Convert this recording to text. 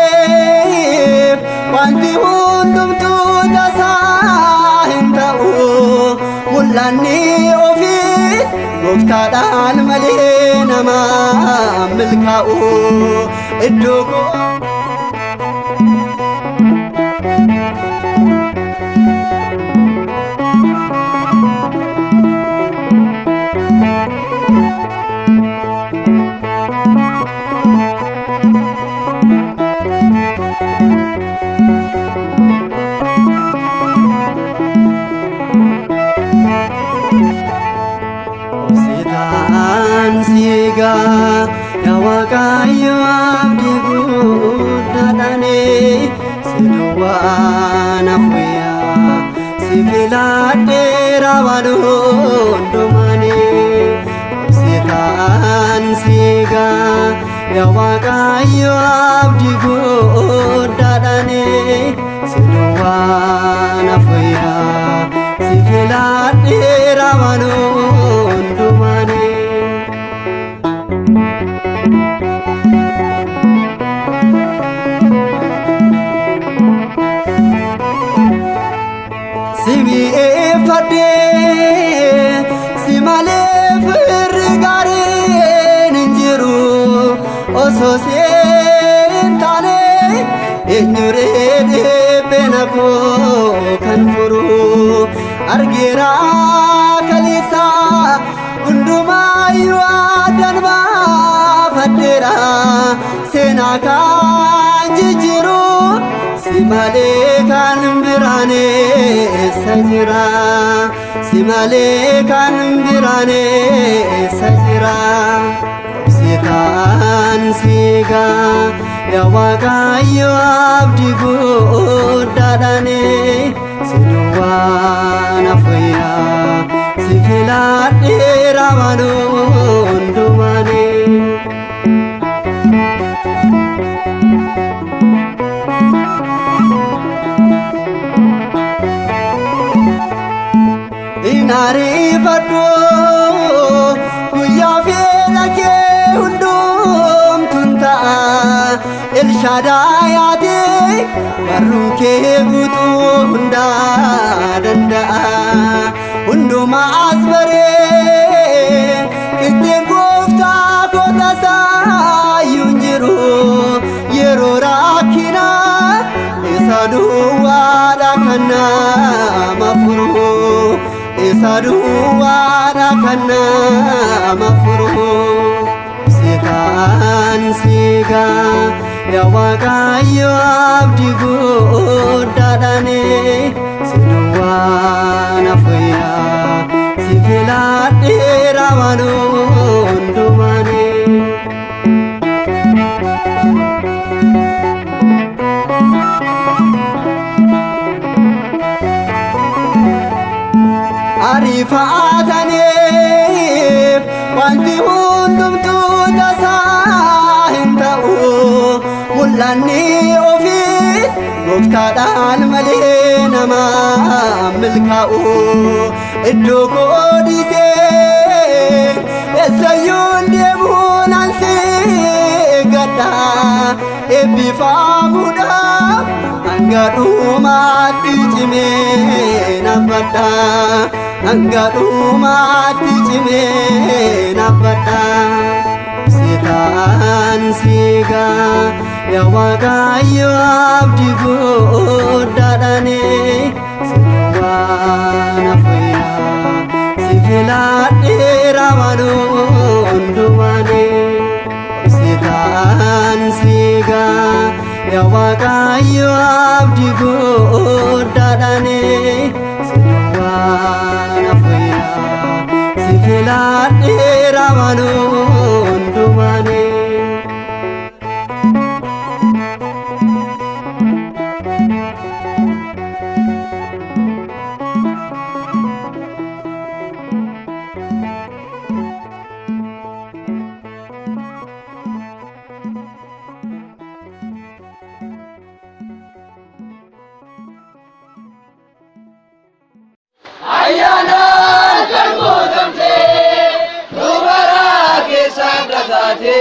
Ariifataniif wanti hundumtuu tasaa hin ta'u. Mul'anni ofii gooftaadhaan malee nama milkaa'u. Iddoo koo. Obsitaan siigaa yaa Waaqayyo abdii guddaadhaani si duwwaa naaf wayyaa si filadheera waan hundumaani. Obsitaan siigaa yaa Waaqayyo abdii guddaadhaani si duwwaa naaf wayyaa si filadheera waan hundumaani. Si mi'eeffadhee si malee firri gaariin hin jiru osoo siin taane eenyuree dhiphina koo kan furu argeera kaleessa hundumaayyuu addaan baafadheera seenaa kan jijjiiru si malee kan biraan eessa jira si malee kan biraan eessa jira. Obsitaan siigaa yaa Waaqayyo abdii guddaadhaani si duwwaa naaf wayyaa si filadheera waan hundumaani. Hin ariifadhu guyyaa fedha kee hundumtuun ta'a Elshaadaayaati barruun kee guutuu hundaa danda'a hundumaa as baree qixxeen gooftaa koo tasaayyuu hin jiru yeroo rakkina isa duwwaadha kan nama furu isa duwwaadha kan nama furu. Obsitaan siigaa yaa Waaqayyo abdii guddaadhaani si duwwaa naaf wayyaa si filadheera waan hundumaani. Ariifataniif wanti hundumtuu tasaa hin ta'u mul'anni ofii gooftaadhaan malee nama milkaa'u iddoo koo dhiisee eessayyuu hin deemu nan si eeggadha eebbifamuudhaaf hanga dhumaatti cimee naabbadha hanga dhumaatti cimee naabbadha. Obsitaan siigaa yaa Waaqayyo abdii guddaadhaani si duwwaa naaf wayyaa si filadheera waan hundumaani. Obsitaan siigaa yaa Waaqayyo abdii guddaadhaani si duwwaa naaf wayyaa si filadheera waan hundumaani. Ayyaanaan kan guutamte, dubara keessa adda taate.